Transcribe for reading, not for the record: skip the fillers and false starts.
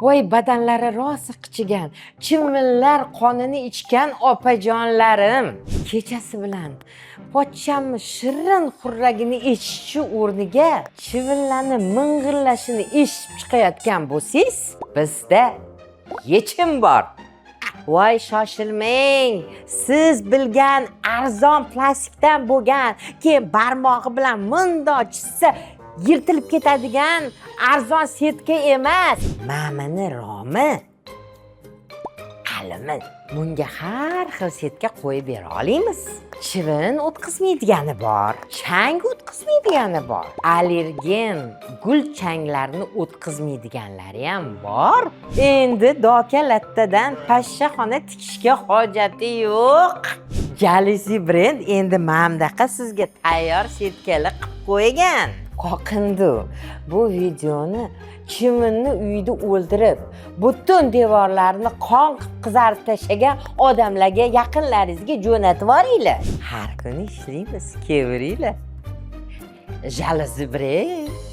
Voy, badanlari rosa qichigan, chivinlar qonini ichgan opajonlarim, kechasi bilan pochchamni shirin xurragini eshitishi o'rniga chivinlarni ming'illashini eshitib chiqayotgan bo'lsangiz, bizda yechim bor. Voy, shoshilmang. Siz bilgan arzon plastikdan bo'lgan, keyin barmog'i bilan mundoq chizsa yirtilib ketadigan arzon setka emas. Mamini romi qalimi. Bunga har xil setka qo'yib bera olamiz. Chivin o'tkazmaydigani bor, chang o'tkazmaydigani bor, allergen gul changlarni o'tkazmaydiganlari ham bor. Endi doka lattadan pashshaxona tikishga hojati yo'q. Jaluzi brend endi mana sizga tayyor setkalar qilib qo'ygan. Qoqindu, bu videoni chivinni uyda o'ldirib, butun devorlarni qon qilib qizarib tashlagan odamlarga, yaqinlaringizga jo'natib yuboringlar. Har kuni ishlaymiz, kelaveringlar. Jaluzi brend.